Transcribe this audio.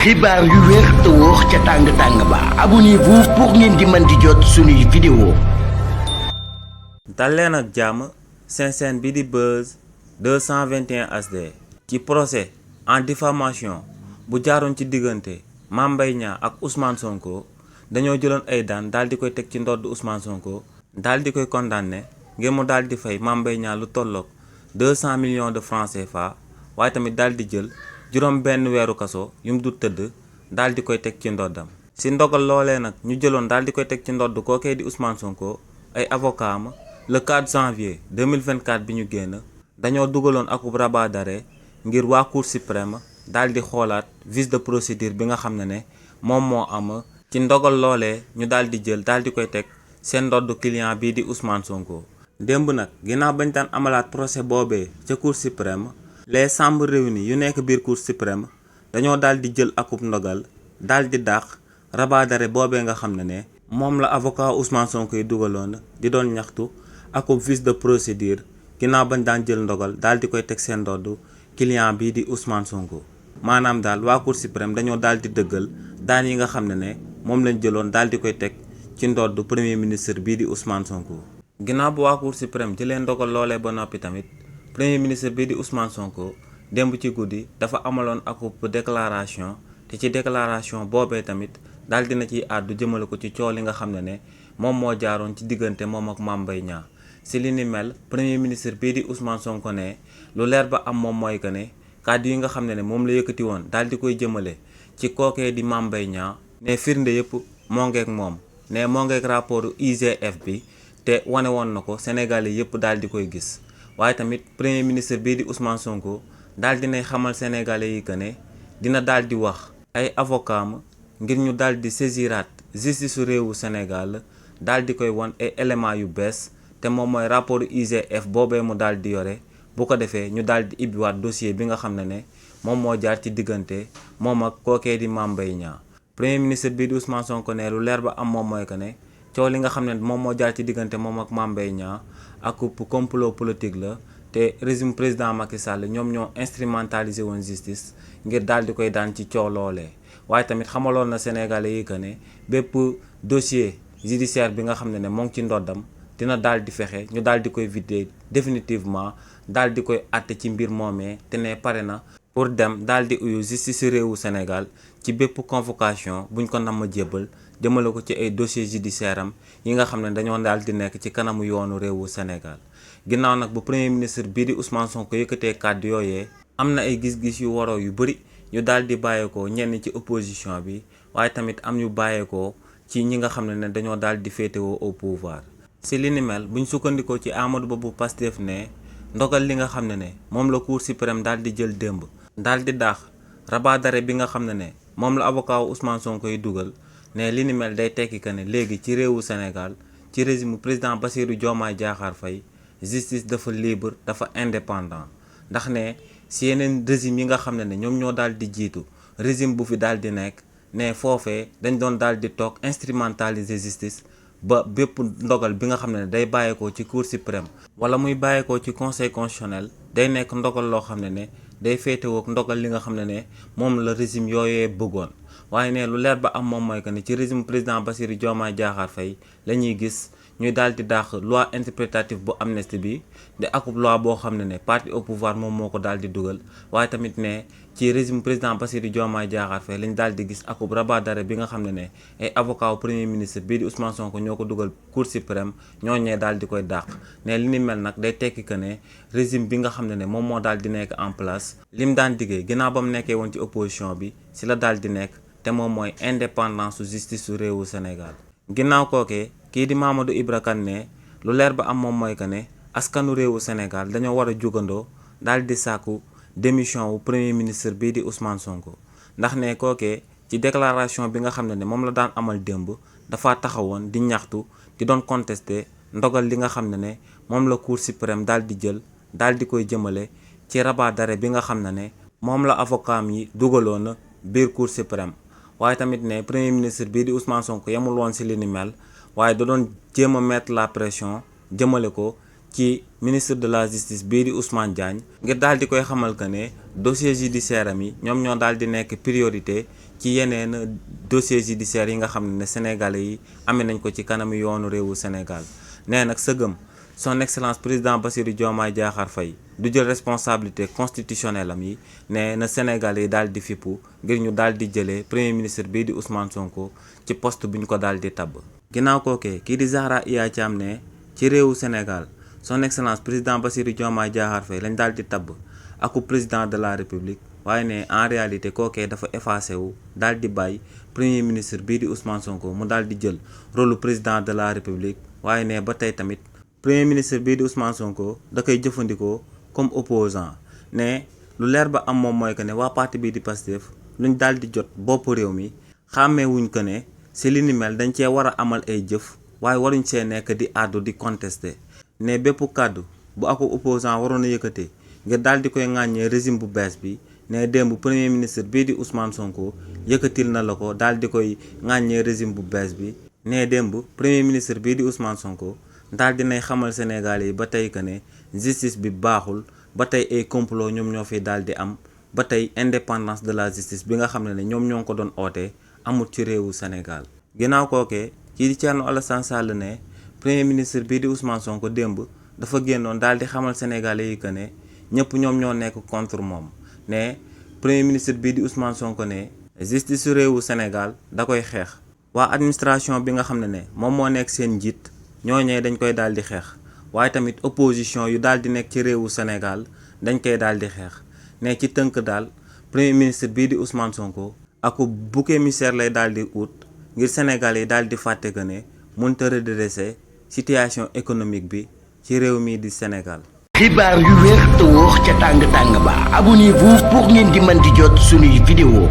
xibaar yu wér te wóor ca tàng-tàng ba abonnez-vous pour ngeen di mën di jot suñuy vidéo. dal leen ak jàmm seen chaîne bi di Buzz 221 HD ci procès en diffamation bu jaaroon ci diggante Mame Mbaye Niang ak Ousmane Sonko dañoo jëloon ay daan daal di koy teg ci ndodd Ousmane Sonko daal di koy condamné ngir mu daal di fay Mame Mbaye Niang lu tolloog 200 millions de francs CFA waaye tamit daal di jël juróom benn weeru kaso yu mu du tëdd daal di koy teg ci ndoddam. si ndogal loolee nag ñu jëloon daal di koy teg ci ndodd kookee di Ousmane Sonko ay avocat am le 4 janvier 2024 bi ñu génn dañoo dugaloon akub rabat d'arrêt ngir waa Cour suprême daal di xoolaat vice de procédure bi nga xam ne moom moo am ci ndogal loolee ñu daal di jël daal di koy teg seen ndodd client bii di Ousmane Sonko. démb nag ginnaaw bañ daan amalaat procès boobee ca Cour suprême les chambres réunies yu nekk biir Cour suprême dañoo daal di jël akub ndogal daal di dàq rabat d'arrêt boobee nga xam ne moom la avocat Ousmane Sonko yi dugaloon di doon ñaxtu akub vice de procédure ginnaaw bañ daan jël ndogal daal di koy teg seen ndodd client bii di Ousmane Sonko. maanaam daal waa Cour suprême dañoo daal di dëggal daan yi nga xam ne moom lañ jëloon daal di koy teg ci ndodd premier ministre bii di Ousmane Sonko. ginnaaw bu waa Cour suprême jëlee ndogal loolee ba noppi tamit premier ministre bii di Ousmane Sonko démb ci guddi dafa amaloon akub déclaration te ci déclaration boobee tamit daal dina ciy àddu jëmale ko ci coow li nga xam ne moom moo jaaroon ci diggante moom ak Mame Mbaye Niang. si li ni mel premier ministre bii di Ousmane Sonko ne lu leer ba am moom mooy que ne kàddu yi nga xam ne moom la yëkkati woon daal di koy jëmale ci kookee di Mame Mbaye Niang ne firnde yëpp moo ngeek moom ne moo ngeek rapport IGF bi te wane woon na ko Sénégalais yëpp daal di koy gis. waaye tamit premier ministre bii di Ousmane Sonko daal dinay xamal Sénégalais yi que ne dina daal di wax ay avocat am ngir ñu daal di saisiraat justice su réewu Sénégal daal di koy won ay éléments yu bees te moom mooy rapport IGF boobee mu daal di yore bu ko defee ñu daal di ibbiwaat dossier bi nga xam ne moom moo jaar ci diggante moom ak kookee di Mame Mbaye Niang. premier ministre bii di Ousmane Sonko ne lu leer ba am moom mooy que ne coow li nga xam ne moom moo jaar ci diggante moom ak Mame Mbaye Niang ak complot politique la te régime président Macky Sall ñoom ñoo instrumentalisé woon justice ngir daal di koy daan ci coow loolee. waaye tamit xamaloon na Sénégalais yi que ne bépp dossier judiciaire bi nga xam ne moo ngi ci ndoddam dina daal di fexe ñu daal di koy vider définitivement daal di koy àtte ci mbir moomee te ne pare na pour dem daal di uyu justice réewu Sénégal ci bépp convocation buñ ko namm jébbal jëmale ko ci ay dossier judiciaire am yi nga xam ne dañoo daal di nekk ci kanamu yoonu réewu Sénégal. ginnaaw nag bu premier ministre bii di Ousmane Sonko yëkkatee kàddu yooyee am na ay gis-gis yu waroo yu bëri ñu daal di bàyyeekoo ñenn ci opposition bi waaye tamit am ñu bàyyeekoo ci ñi nga xam ne dañoo daal di féetewoo au pouvoir. si li ni mel buñ sukkandikoo ci Amadou Ba bu Pastef ne ndogal li nga xam ne moom la Cour suprême daal di jël démb daal di daax rabat d'arrêt bi nga xam ne moom la avocat Ousmane Sonko yi dugal ne li ni mel day tekki que ne léegi ci réewu Sénégal ci régime président Bassirou Diomaye Diakhar Faye justice dafa libre dafa indépendant ndax ne si yeneen régime yi nga xam ne ñoom ñoo daal di jiitu régime bu fi daal di nekk ne foofee dañ doon daal di toog instrumentaliser justice ba bépp ndogal bi nga xam ne day bàyyeekoo ci Cour suprême wala muy bàyyeekoo ci conseil constitutionnel day nekk ndogal loo xam ne day féetewook ndogal li nga xam ne moom la régime yooyee bëggoon. waaye ne lu leer ba am moom mooy que ne ci régime président Bassirou Diomaye Diakhar Faye la ñuy gis ñuy daal di dàq loi interprétative bu amnistie bi de akub loi boo xam ne parti au pouvoir moom moo ko daal di dugal. waaye tamit ne ci régime président Bassirou Diomaye Diakhar Faye lañ daal di gis akub rabat d'arrêt bi nga xam ne ay avocat premier ministre bii di Ousmane Sonko ñoo ko dugal Cour suprême ñooñee daal di koy dàq. ne li ni mel nag day tekki que ne régime bi nga xam ne moom moo daal di nekk en place lim daan diggee ginnaaw ba mu nekkee woon ci opposition bi si la daal di nekk te moom mooy indépendance su justice su réewu Sénégal. ginnaaw kookee kii di Mamadou Ibra Kane ne lu leer ba am moom mooy que ne askanu réewu Sénégal dañoo war a jugandoo daal di sàkku démission wu premier ministre bii di Ousmane Sonko ndax ne kookee ci déclaration bi nga xam ne moom la daan amal démb dafa taxawoon di ñaxtu di doon contester ndogal li nga xam ne moom la Cour suprême daal di jël daal di koy jëmale ci rabat d'arrêt bi nga xam ne moom la avocat yi dugaloon biir Cour suprême. waaye tamit ne premier ministre bii di Ousmane Sonko yemul woon si li ni mel waaye da doon jéem a mettre la pression jëmale ko ci ministre de la justice bii di Ousmane Diagne ngir daal di koy xamal que ne dossier judiciaire am yi ñoom ñoo daal di nekk priorité ci yeneen dossiers judiciaires yi nga xam ne sénégalais yi amee nañ ko ci kanam yoonu réewu Sénégal nee nag sëgëm son excellence président Bassirou Diomaye Diakhar Faye du jël responsabilité constitutionnelle am yi ne na sénégalais yi daal di fippu ngir ñu daal di jëlee premier ministre bii di Ousmane Sonko ci poste bi ñu ko daal di tabb. ginnaaw kookee kii di Zahra Iyane Thiam ne ci réewu Sénégal son excellence président Bassirou Diomaye Diakhar Faye lañ daal di tabb aku président de la république waaye ne en réalité kookee dafa effacé wu daal di bàyyi premier ministre bii di Ousmane Sonko mu daal di jël rôle président de la république waaye ne ba tey tamit premier ministre bii di Ousmane Sonko da koy jëfandikoo comme opposant ne lu leer ba am moom mooy que ne waa parti bii di Pastef luñ daal di jot bopp réew mi xàmmee wuñ que ne si li ni mel dañ cee war a amal ay jëf waaye waruñ see nekk di àddu di contester ne bépp kàddu bu ako opposant waroon a yëkkatee ngir daal di koy ŋàññee régime bu bees bi ne démb premier ministre bii di Ousmane Sonko yëkkatil na la ko daal di koy ŋàññee régime bu bees bi ne démb premier ministre bii di Ousmane Sonko daal dinay xamal Sénégalais yi ba tey que ne justice bi baaxul ba tey ay complot ñoom ñoo fi daal di am ba tey indépendance de la justice bi nga xam ne ñoom ñoo ko doon oote amul ci réewu Sénégal. ginnaaw kookee kii di Thierno Alassane Sall ne premier ministre bii di Ousmane Sonko démb dafa génnoon daal di xamal Sénégalais yi que ne ñëpp ñoom ñoo nekk contre moom ne premier ministre bii di Ousmane Sonko ne justice su réewu Sénégal da koy xeex. waa administration bi nga xam ne moom moo nekk seen njiit ñooñee dañ koy daal di xeex waaye tamit opposition yu daal di nekk ci réewu Sénégal dañ koy daal di xeex ne ci tënk daal premier ministre bii di Ousmane Sonko ak bouc émissaire lay daal di ut ngir Sénégal yi daal di fàtte que ne mënut a redresser situation économique bi ci réew mii di Sénégal. xibaar yu wér te wóor ca tàng tàng ba abonnez-vous pour ngeen di mën di jot suñuy vidéo